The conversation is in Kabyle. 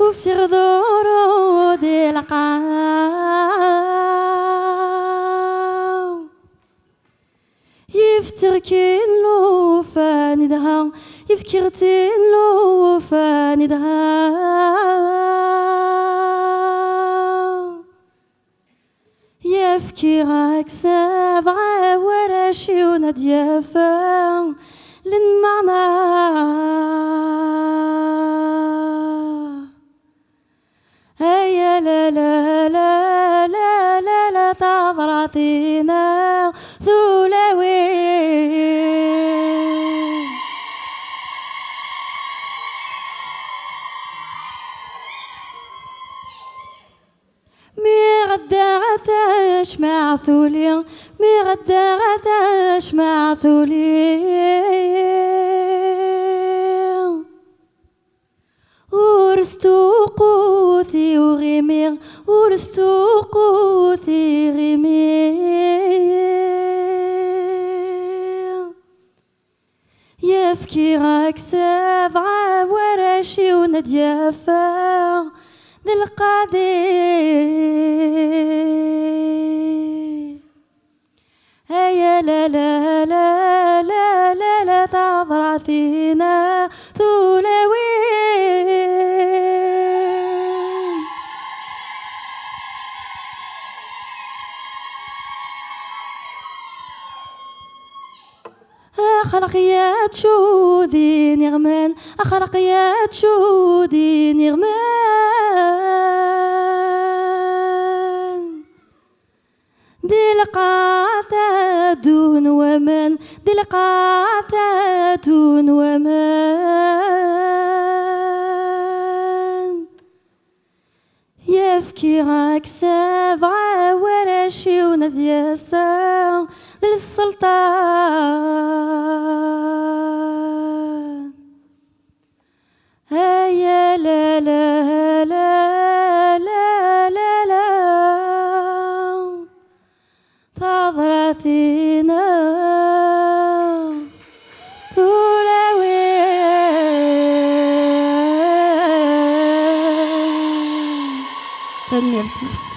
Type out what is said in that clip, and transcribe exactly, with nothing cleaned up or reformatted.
Ufiɣ ḍuru di lqaɛa. Yefter-kin lufan idha, yefker-tin lufan idha. Yefkiɣ-ak sebɛa warrac-iw ad d-yafa lmeɛna. Aya la la la la la la, taḍratin-a tulawin. Mi ɣeddaɣ tacmaɛt tuli, mi ɣeddaɣ tacmaɛt tuli. Ur stuqut i uɣimi, ur stuqut i ɣimi. Yefkiɣ-ak sebɛa warrac-iw ad d-yafa d lqaḍi. Aya la la la la la la, taḍratin-a tulawin. Axraq yačču din iɣman, axraq yačču din iɣman. Di lqaɛa teddun waman, di lqaɛa teddun waman. Yefkiɣ-ak sebɛa warrac-iw ad d-yasa d lselṭan. Aya la la la la la la, taḍratin-a tulawin. Tanemmirt, merci.